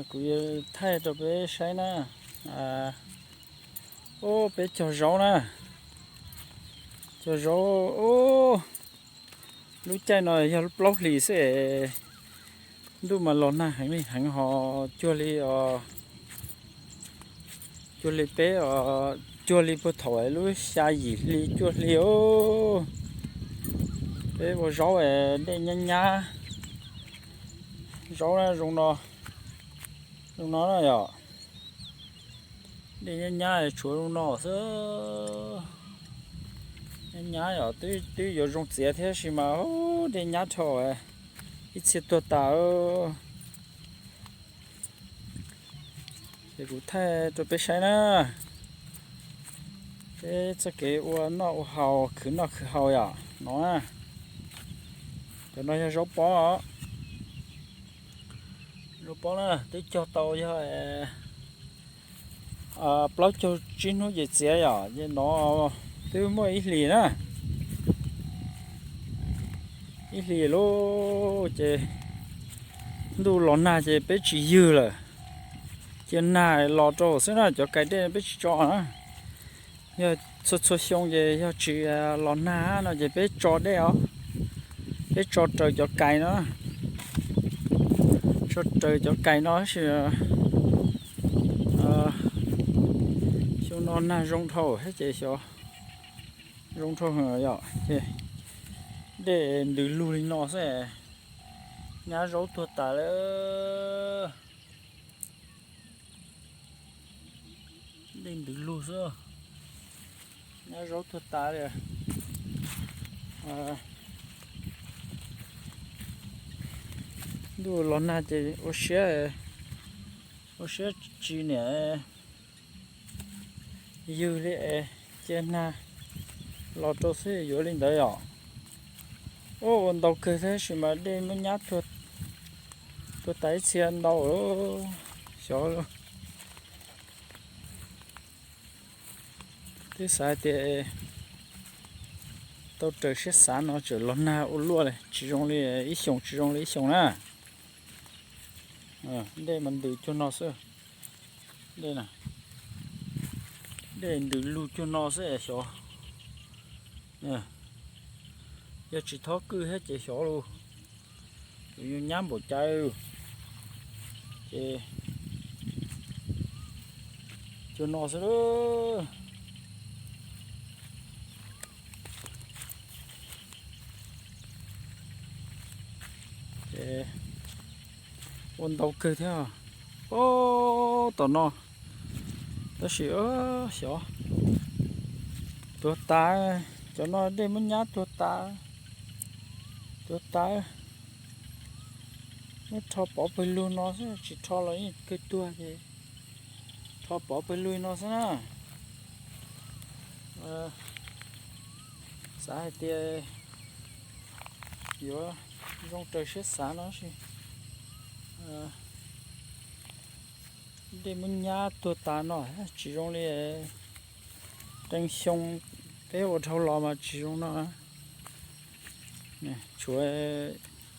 Kuv yuav thaij rau peb saib na. Ub, peb cog zaub na. Cog zaub ub. Lub caij no yog plaub hlis xwb es ntuj mas los nag heev li heev ho cuag li, cuag li peb, cuag li puag thaum lub xya yim hli cuaj hli os. Peb ua zaub es dej nyab nyab. Zaub zoo no, zoo no na yom. Dej nyab nyab tshuav zoo no xwb. Nyab nyab yom, twb yuav zoo txiav thiab sis mas dej nyab dhau, ib txhia tuag tas. Ces kuv thaij rau peb saib na. Peb txoj kev ua noj ua haus, khwv noj khwv haus yom no. Cov no yog zaub pob. Zaub pob na, twb cog tau yog plaub caug tsib hnub ces txiav yom, ces no twb muaj ib hlis na. Ib hlis lauj, ces ntuj los nag ces peb tsis ywg lawm. Cia nag los rau xwb na, cov kais dej peb tsis tso na. Yog txhua txhua xyoo ces yog tsis los nag no ces peb tso dej os. Peb tso raws cov kais no. Tso raws cov kais no tab sis xyoo no nag zoo dhau thiab ces xyov zoo dhau yom, ces dej ntws lug li no xwb. Nyab zaub tuag tas lawm. Dej ntws lug xwb. Nyab zaub tuag tas li. Ntuj los nag ces ua siab, ua siab tsis niam ywg li es cia nag los rau xwb yuav li ntawd yom. Ua ntau kawg tab sis mas dej muab nyab tuag tas ib txhia ntau xyov. Twb xav hais tias tau raws siab xav no tseem los nag ua luaj li, tsis zoo li ib xyoos tsis zoo li ib xyoos na. Dej mas ntws cuag no xwb. Dej, dej ntws lug cuag no xwb xyov. Yog tsis thob kwj thiab ces xyov lauj. Kuv yuav nyab npaum cas ces cuag no xwb lauj. Ces ua ntau kawg thiab. Ub, tom no tab sis xyov tuag tas. Cov no dej muab nyab tuag tas. Tuag tas. Muab rho pov pawg lug no xwb, tsis rho los yeej kawg tuag ces rho pov pawg lug no xwb na. Xav hais tias yuav zoo raws siab xav no sis dej muab nyab tuag tas no tsis zoo li qee xyoo peb ua dhau los mas tsis zoo no. Tshuav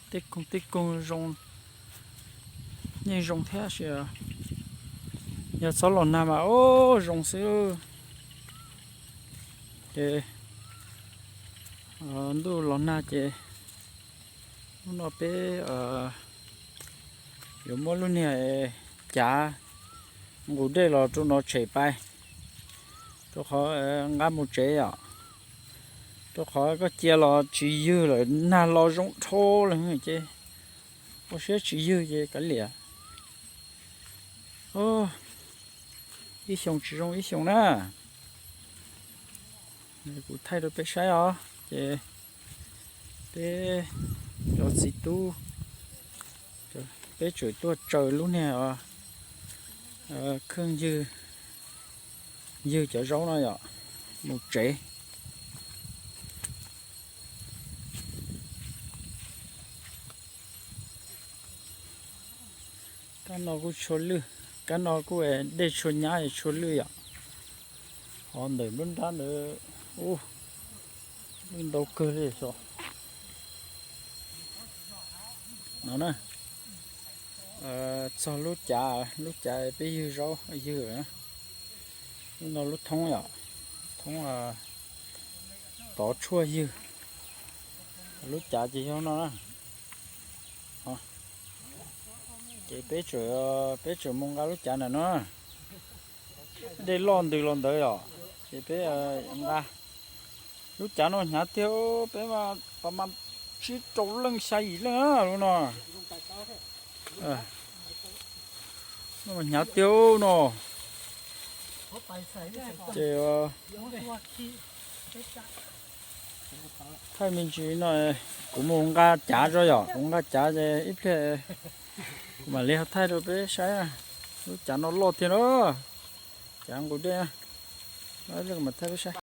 tej koog tej koog zoo, yeej zoo thiab sis yog txhob los nag mas ub zoo xwb. Ces ntuj los nag ces hnub no peb yuav muab lub niag cav nqus dej los rau no tshem pais, rau qhov nqa mus tsev yom. Rau qhov koj cia los tsis ywg lawm, nag los zoo dhau lawm ces ua siab tsis ywg ces kav liam. Ib xyoos tsis zoo ib xyoos na. Kuv thaij rau peb saib os, ces peb cov txiv tub, peb tseem tuaj tsaws lub niag kheej ywg, ywg cov zaub no yom, mus tsev. Kab no kuj tshua lwj, kab no kuj dej tshua nyab tshua lwj yom. Ho ntawm nruab nrab ntawd, ub, lwj ntau kawg li xyov. No na, Txog lub cav, lub cav peb ywg zaub ywg. Lub no lub thoob yom, thoob tov tshuaj ywg. Lub cav ces yog no na. Ces peb, peb tseem mus nqa lub cav ntawm no. Dej loj ntws los ntawd yom, ces peb nqa. Lub cav no hnyav tiag, peb mas pas mas tsib rau leej xya yim leej lub no. Hnyav tiag no. Ces thaij me ntsis no, kuv mus nqa cav tso yom, kuv nqa cav ces ib pliag kuv mam li ho thaij rau peb saib. Lub cav no loj tiag na, cav nqus dej na. Ib pliag kuv mam thaij peb saib.